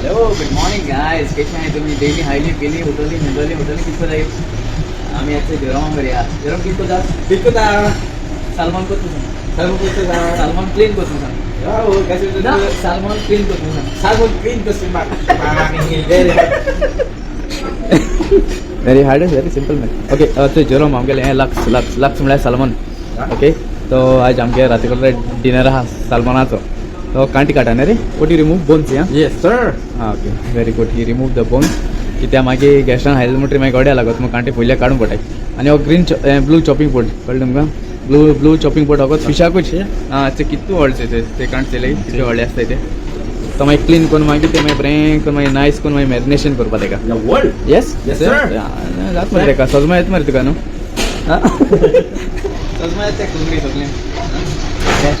Hello, good morning guys. कशें आहे तुम्ही? डेली हायली केली होटली हिंडली होटली कितको जाईल. आम्ही आजचे जेरोमा करूया. जेरोम, कितको जात? कितको? सालमॉन करतो सांग. सालमन करतो. सालमॉन क्लीन करतो सांग. ना, सालमॉन क्लीन करतो सांग. Salmon clean kasi very hard. Very hard is very simple man. Okay, ते जेरोम आमगेले हें लक्स लक्स लक्स म्हळ्यार सालमॉन. ओके, तो आज आमगे राती कडेन डिनर आहा सालमॉनाचो. तो कांटी काटा न्ही रे? What you remove bones या? Yes, sir. हां, okay, very good. He remove the bones कित्याक मागीर गॅस्टान हायले म्हणटरी मागीर गोड्या लागत मग कांटे पयले काडूंक पडटाय. आनी हो ग्रीन ब्लू चॉपिंग बोर्ड कळ्ळें तुमकां? ब्लू ब्लू चॉपिंग बोर्ड होगोच फिशाकूच. आं, ते कितू व्हडले ते ते कांटे चेले कितले व्हडले आसता ते. तो मागीर क्लीन करून मागीर ते मागीर बरें करून मागीर नायस करून मागीर मॅरिनेशन करपा तेका. The world. Yes. Yes, sir. जात मरे तेका, सजमा येत मरे तुका न्हू? सजमा येत तेका कोंकणी सगळें.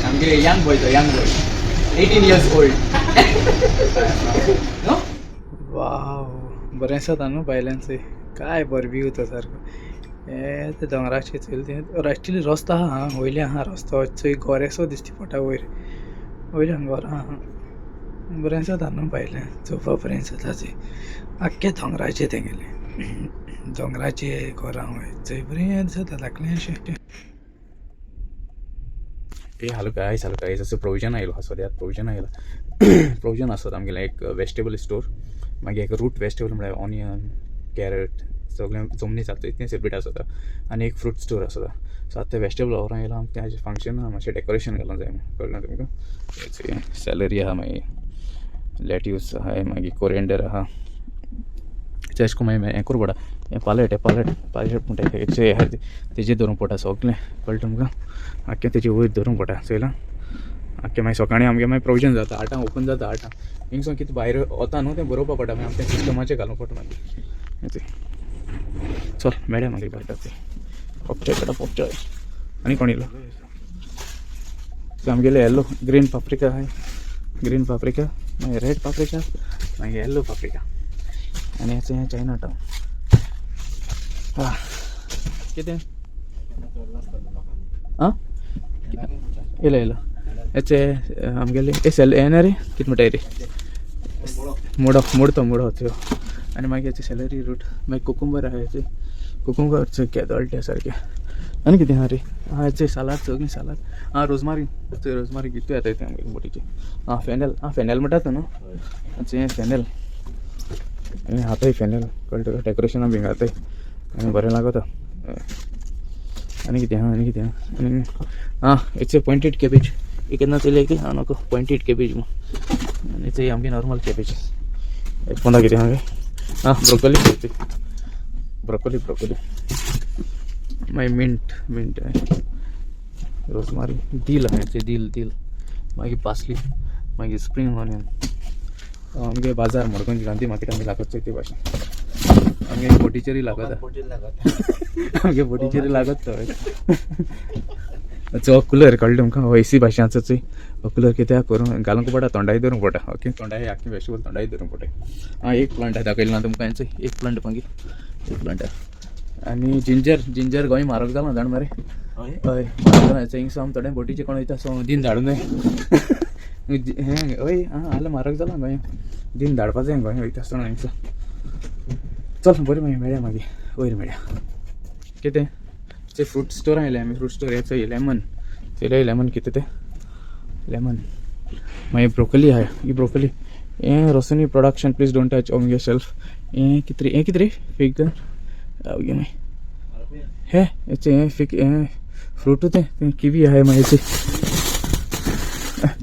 सामके यंग बॉय तो, young boy, 18 years old, no? वाव, बरें दिसता न्हू भायल्यान. काय बरो व्यू तो सारको. हे ते दोंगराचेर चोयलें तें. एक्चुली रस्तो आहा, हांगा वयल्यान आहा रस्तो. चोय, गोरेसो दिश्टी पडटा वयर वयल्यान घर आहा. बरें दिसता न्हू भायल्यान चोवपाक? बरें दिसता. चोय, आख्खे दोंगराचेर तेंगेलें, दोंगराचे घरां वयर चोय, बरें दिसता धाकलें अशें. ए हॅलो गायस, हॅलो गायस. असं प्रोविजन आयलो आसा सद्याक, प्रोविजन आयला. प्रोविजन आसत आमगेलें एक वेजिटेबल स्टोर, मागीर एक रूट वेजिटेबल म्हळ्यार ऑनियन, कॅरट सगळें जमनी जाता इतलें सेपरेट आसता आनी एक फ्रूट स्टोर आसता. सो आतां वेजिटेबल व्हरोन येयला. आमकां तें फंक्शन आहा, मातशें डेकोरेशन घालूंक जाय, कळ्ळें तुमकां? सॅलरी आहा, मागीर लेट्यूस आहा, मागीर कोरिएंडर आहा. तेश करून मागीर हें करूं पडटा, हें पालेट, हें पालेट, पालेट म्हणटा तेजेर दवरूंक पडटा सगळें, कळ्ळें तुमकां? आख्खें तेजे वयर दवरूंक पडटा, चोयलां आख्खें. मागीर सकाळीं आमगें मागीर प्रोविजन जाता, 8आंक ओपन जाता, 8आंक. हिंगसून कितें भायर वता न्हू तें बरोवपा पडटा, मागीर आमकां सिस्टमाचेर घालूंक पडटा मागीर. चल मेळया मागीर भायर. ते पोपचॉय काडा, पोपचॉय. आनी कोण येयलो? आमगेले येल्लो ग्रीन पाप्रिका आहाय, ग्रीन पाप्रिका, मागीर रेड पाप्रिका, मागीर येल्लो पाप्रिका. आनी हें हें चायना टावन. कितें आं, येयलो येयलो. हेचे आमगेले ए सेल हें न्ही रे, कितें म्हणटाय रे, मोडो, मोडतो मोडो त्यो. आनी मागीर हेचे सेलरी रूट, मागीर कुकुंबर आहा. हेचे कुकुंबर केदोळटे सारकें. आनी कितें आहा रे? आं, हेचे सालाद, सगळीं सालाद. आं, रोजमारी, रोजमारी कितू येता ते आमगे बोटीचे. आं, फेनेल. आं, फेनेल म्हणटा न्हू? हें फेनेल आनी हातय फेनेल, कळटा तुका? डेकोरेशना बी घाताय आनी बरें लागता. आनी कितें आहा? आनी कितें आहा? आनी आं, हेचे पॉयंटेड कॅबेज. एक केन्ना चोयले की आं नको पॉयंटेड कॅबेज म्हूण. आनी ते आमगे नॉर्मल कॅबेज. एक पोंदा कितें आहा? आं, ब्रोकोली, ब्रोकोली, ब्रोकोली. मागीर मिंट, मिंट, रोजमारी, दिल आहा, ते दिल, दिल. मागीर पासली, मागीर स्प्रींग ऑनियन. आमगे बाजार मडगांव गांधी मार्केट आमी लागत ते भाशेन आमगे बोटीचेरय लागता, आमगे बोटीचेरय लागत. तो कुलर कळ्ळें तुमकां? हो एसी भाशेन आसा चोय. हो कुलर कित्याक करूं घालूंक पडटा, तोंडाय धरूंक पडटा. ओके, तोंडाय आख्खें वेजिटेबल तोंडाय धरूंक पडटा. आं, एक प्लांट दाखयलें ना तुमकां हांवें. एक प्लांट, मागीर एक प्लांट. आनी जिंजर, जिंजर गोंय म्हारग जालां जाण मरे. हय, म्हारग जालां. हिंगसो आम थोडे बोटीचे कोण वयता सो दिन धाडूं जाय हें. हय, आं, जाल्यार म्हारग जालां गोंय, दिन धाडपा जाय गोंय वयता आसतना हिंगसो. चल बरें, मागीर मेळया, मागीर वयर मेळया. कितें ते फ्रूट स्टोर आयले आमी, फ्रूट स्टोर. हें लेमन चोयलें? लेमन कितें तें लेमन. मागीर ब्रोकली आहा. ही ब्रोकली हें रोसनी production, please don't touch on your self. हें कितें? हें कितें रे? फिग मागीर हे हेचे हें फिग, हें फ्रूट तें तें किवी आहाय. मागीर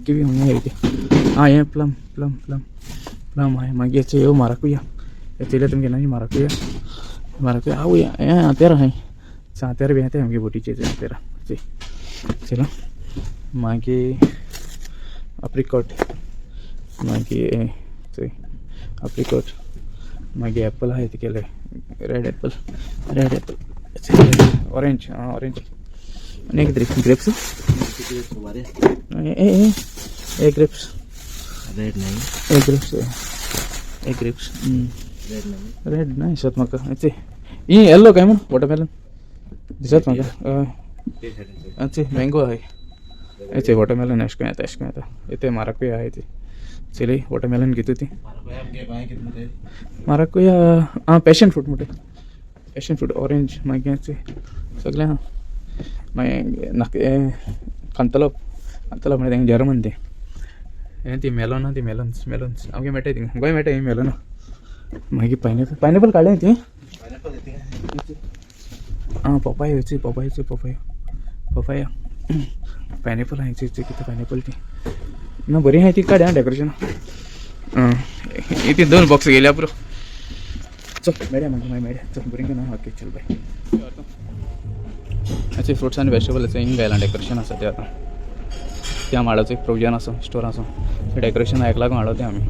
किवी हुंय ते. आं, हें प्लम, प्लम, प्लम, प्लम आहाय. मागीर हेचे ह्यो माराकुया. हे चोयल्या तुमगे ना? माराकुया, माराकुया. आवय, हें आंतेर आहाय, आंतेर बी आहा ते आमगे बोटीचे आंतेरा चोयला. मागीर अप्रिकॉट, मागीर चोय अप्रिकॉट, मागीर एप्पल आहाय तुगेले, red apple, red apple, orange. आं, ऑरेंज. आनी कितें? ग्रेप्स. ए ए ए ग्रेप्स. रेड नाही. ए ग्रेप्स, ए ग्रेप्स. रेड नाही. रेड ना दिसत म्हाका. ते ही येल्लो काय म्हूण वॉटरमेलन दिसत म्हाका. हय. ते मँगो आहाय. ते वॉटरमेलन अशें करून येता, अशें करून येता. ते माराकुया आहाय ते. चलय वॉटरमेलन घेता ती. माराकुया आं पॅशन फ्रूट म्हणटा, पॅशन फ्रूट ऑरेंज मागीर सगळें आहा. मागीर नाक हें कांतलप, कांतलप म्हणटा तेंगे जर्मन तें. हें ती मेलोना, ती मेलन्स, मेलन्स आमगे मेळटाय थिंगा गोंय मेळटाय ही मेलोना. मागीर पायनॅपल, पायनॅपल काडलें ती. आं पपाय येवची, पपाय येवची, पपाय, पपाया, पायनॅपल आहा हेची कितें पायनॅपल ती ना बरी आहा ती काड आं डेकोरेशन. आं ती दोन बॉक्स गेल्या पुरो. चल मेळया मागीर, मागीर मेळया. चल बरी ना. ओके चल बाय. अशें फ्रुट्स आनी वेजिटेबल हिंग घायलां डेकोरेशन आसा तें आतां. त्या माडाचो एक प्रोविजन आसा, स्टोर आसा, डेकोरेशन हेका लागून हाडलो तें आमी.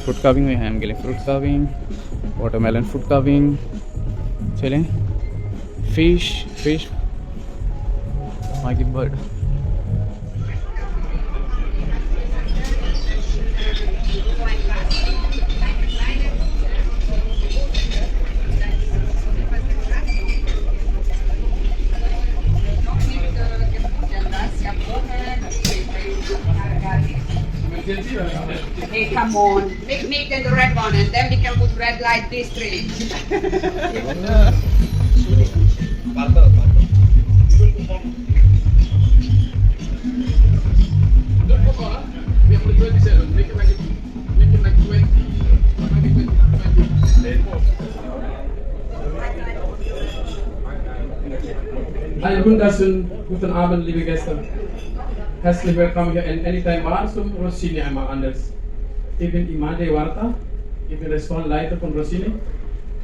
फ्रूट कार्विंग आहा आमगेलें, fruit carving, watermelon fruit carving, चले फीश, फीश मागीर bird. Hey, come on. Make them the red one and then we can put red light district. We have only 27. Make it like 20, maybe 20, 24. Einen wunderschönen guten Abend, liebe Gäste. Herzlich willkommen hier in Anytime Bar zum Rossini einmal anders. Ich bin Imade Warta, ich bin Restaurantleiter von Rossini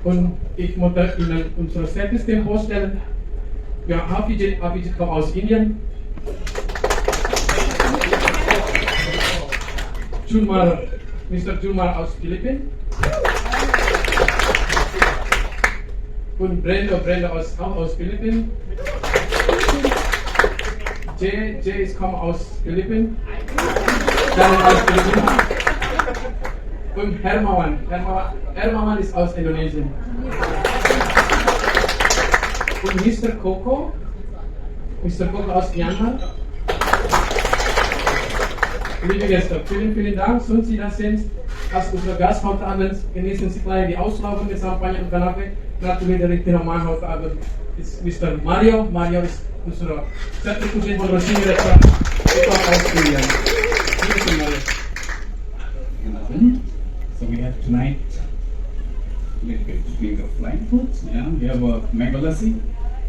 und ich möchte Ihnen unser Service-Team vorstellen. Wir haben Abhijit, Abhijit kommt aus Indien. Jumar, Mr. Jumar aus Philippinen. Und Brendo, Brendo aus, auch aus Philippinen. Jay, Jay ist kommt aus Philippinen. Daniel aus Philippinen. Und Hermawan, Hermawan, Hermawan ist aus Indonesien. Und Mr. Coco, Mr. Coco aus Myanmar. Liebe Gäste, vielen, vielen Dank. Schön, Sie da sind. Als unser Gast heute Abend genießen Sie gleich die auslaufende Champagner und Kanapé. Natürlich der richtige Mann heute Abend ist Mr. Mario. Mario ist unser Chefküchin von Rossini Restaurant. Ich komme aus Indien. Bitte schön, Mario. So we have tonight little bit drink of flying foods. Yeah, we have a mango lassi.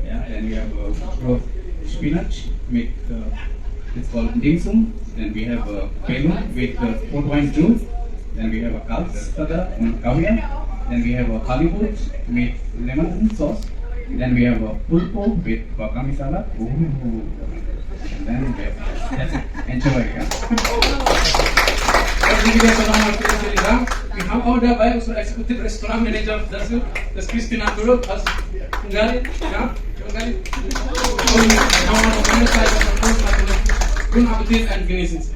Yeah, and we have a roast spinach with it's called dim sum. Then we have a pelu with port wine juice. Then we have a kalsada and caviar. Then we have a halibut with lemon sauce. Then we have a pulpo with wakame salad. Ooh. And then we have, that's it. Enjoy. Yeah. Liebe Gäste, nochmal vielen, vielen Dank. Wir haben auch dabei unsere Executive Restaurant Manager dazu, das ist Christina Turok aus Ungarn. Ja, Ungarn. Und nochmal von meiner Seite von uns natürlich guten Appetit und genießen Sie.